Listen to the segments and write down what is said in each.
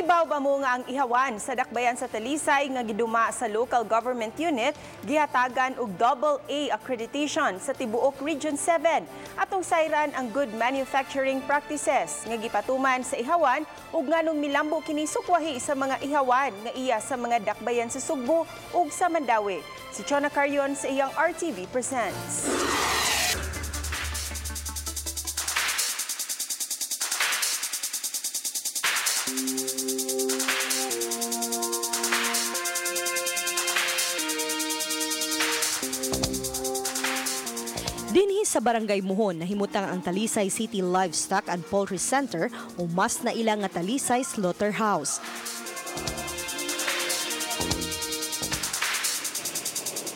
Kahibaw ba mo nga ang ihawan sa dakbayan sa Talisay nga giduma sa local government unit gihatagan og AA accreditation sa tibuok Region 7 atong sayran ang good manufacturing practices nga gipatuman sa ihawan ug nganong milambo kini sukwahi sa mga ihawan nga iya sa mga dakbayan sa Sugbo ug sa Mandaue. Si Chona Carion sa iyang RTV Presents. Dinhi sa Barangay Muhon, nahimutang ang Talisay City Livestock and Poultry Center o mas naila nga Talisay Slaughterhouse.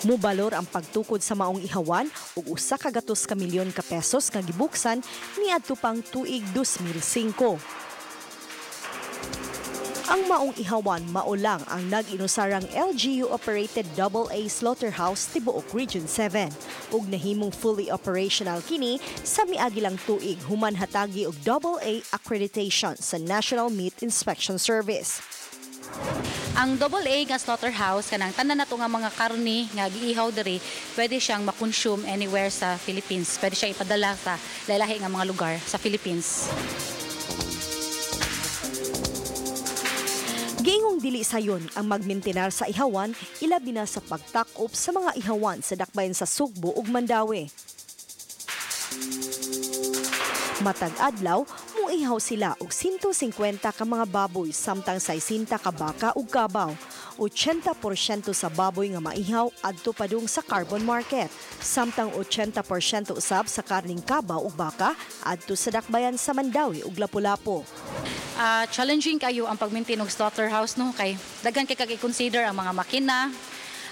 Mubalor ang pagtukod sa maong ihawan ug 100 ka milyon ka pesos nga gibuksan niadto pang tuig 2005. Ang maong ihawan mao lang ang nag-inusarang LGU-operated AA slaughterhouse tibuok Region 7 ug nahimong fully operational kini sa miagilang tuig human hatagi og AA accreditation sa National Meat Inspection Service. Ang AA nga slaughterhouse kanang tanan nato nga mga karni nga giihaw diri pwede siyang makonsume anywhere sa Philippines. Pwede siya ipadala sa lahi nga mga lugar sa Philippines. Giingong dili sayon ang magmintinar sa ihawan, ilabi na sa pagtakop sa mga ihawan sa dakbayan sa Sugbo ug Mandaue. Matag adlaw, muihaw sila og 150 ka mga baboy samtang 60 ka baka ug kabaw. 80% sa baboy nga maihaw adto padung sa carbon market, samtang 80% usab sa karning kabaw ug baka adto sa dakbayan sa Mandaue ug Lapu-Lapu. Challenging kayo ang pag-maintain og slaughterhouse, no, kay daghan kay kag i-consider ang mga makina,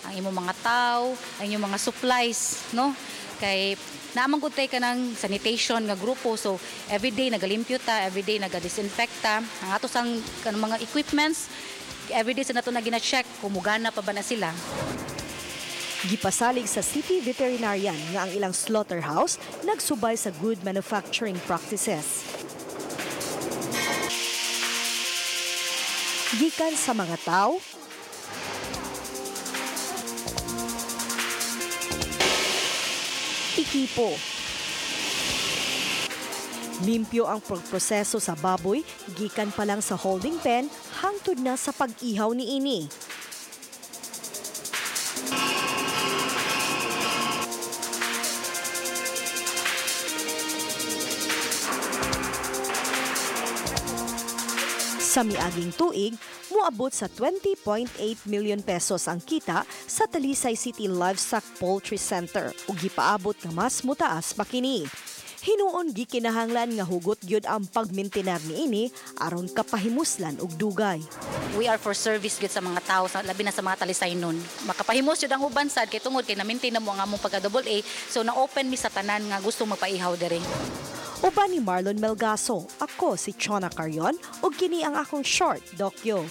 ang imong mga tao, ang inyong mga supplies, no, kay naamang gud tay kanang sanitation nga grupo, so everyday nagalimpyo ta, everyday naga-disinfect ta ang ato sang kanang mga equipments, everyday sa nato na gina-check kung mugana pa ba na sila. Gipasalig sa City Veterinarian nga ang ilang slaughterhouse nagsubay sa good manufacturing practices. Gikan sa mga tao, ekipo. Limpyo ang pagproseso sa baboy, gikan pa lang sa holding pen, hangtod na sa pag-ihaw niini. Sa miaging tuig, moabot sa 20.8 million pesos ang kita sa Talisay City Livestock Poultry Center ug gipaabot nga mas motaas pa kini. Hinuon gikinahanglan nga hugot gyud ang pagmintenar niini aron kapahimuslan og dugay. We are for service gyud sa mga tao, labi na sa mga Talisay nun. Makapahimos gyud ang uban sad kay tungod kay na-maintain na mo ang among pagka AA, so na-open mi sa tanan nga gusto magpaihaw diri. Uban ni Marlon Melgaso, ako si Chona Carion ug kini ang akong short dokyo.